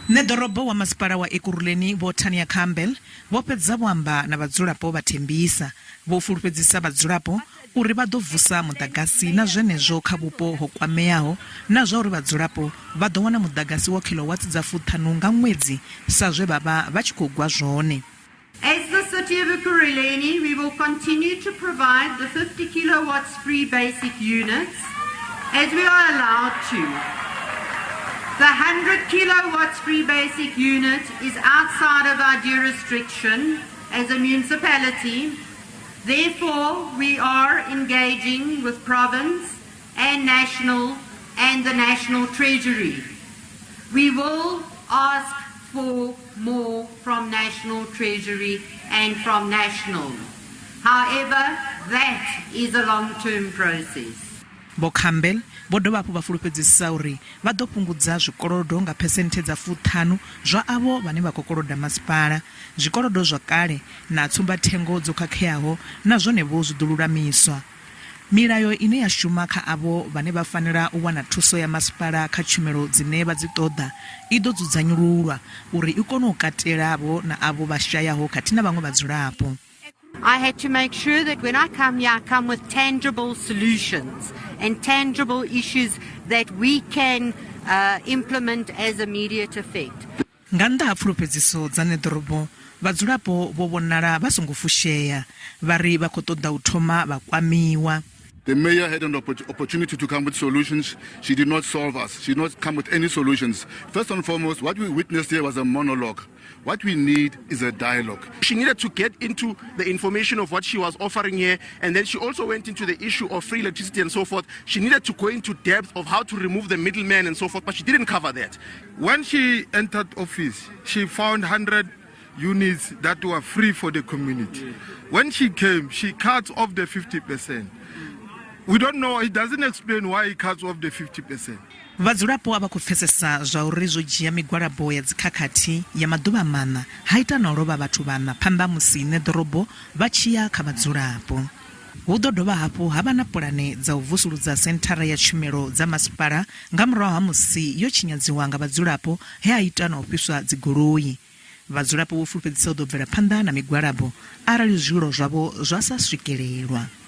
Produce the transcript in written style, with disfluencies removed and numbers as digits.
Ṋeḓorobo wa masipala wa Ekurhuleni Vho Tania Campbell vho fhedza vho amba na vhadzulapo vha Tembisa. Vho fulufhedzisa vhadzulapo uri vha ḓo vusa muḓagasi na zwenezwo kha vhupo ho kwameaho na zwauri vhadzulapo vha ḓo wana muḓagasi wa khilowatsi dza fuṱhanu nga ṅwedzi sa zwe vha vha vha tshi khou gwa zwone. As the City of Ekurhuleni, we will continue to provide the 50 kilowatts free basic units as we are allowed to. The 100 kilowatts free basic unit is outside of our jurisdiction as a municipality. Therefore, we are engaging with province and national and the National Treasury. We will ask for more from National Treasury and from National. However, that is a long-term process. Vho Campbell vho dovha hafhu vha fulufhedzisa uri vha ḓo fhungudza zwikolodo nga phesenthe dza fuṱhanu zwa avho vhane vha khou koloda masipala. Zwikolodo zwa kale na tsumbathengo dzo khakheaho na zwone-vho zwi ḓo lulamiswa. Milayo ine ya shuma kha avho vhane vha fanela u wana thuso ya masipala kha tshumelo dzine vha dzi ṱoḓa i ḓo dzudzanyululwa uri i kone u katela-vho na avho vha shayaho khathihi na vhaṅwe vhadzulapo. I had to make sure that when I come here, I come with tangible solutions and tangible issues that we can uh, implement as immediate effect. Nga nnḓa ha pfulufhedziso dza ṋeḓorobo, vhadzulapo vho vhonala vha songo fushea. Vha ri vha khou ṱoḓa u thoma vha kwamiwa. The mayor had an opportunity to come with solutions. She did not solve us. She did not come with any solutions. First and foremost, what we witnessed here was a monologue. What we need is a dialogue. She needed to get into the information of what she was offering here, and then she also went into the issue of free electricity and so forth. She needed to go into depth of how to remove the middleman and so forth, but she didn't cover that. When she entered office, she found 100 units that were free for the community. When she came, she cut off the 50%. We don't know, it doesn't explain why he cuts off the 50%. Vhadzulapo a vha khou pfesesa zwa uri zwo dzhia migwalabo ya dzikhakhathi ya maḓuvha maṋa ha ita na u lovha vhathu vhaṋa phanḓa ha musi ṋeḓorobo vha tshi ya kha vhadzulapo. Hu ḓo dovha hafhu ha vha na pulane dza u vusuludza senthara ya tshumelo dza masipala nga murahu ha musi yo tshinyadziwa nga vhadzulapo he ha ita na u fhiswa dzigoloi. Vhadzulapo vho fulufhedzisa u ḓo bvela phanḓa na migwalabo arali zwililo zwavho zwa sa swikelelwa.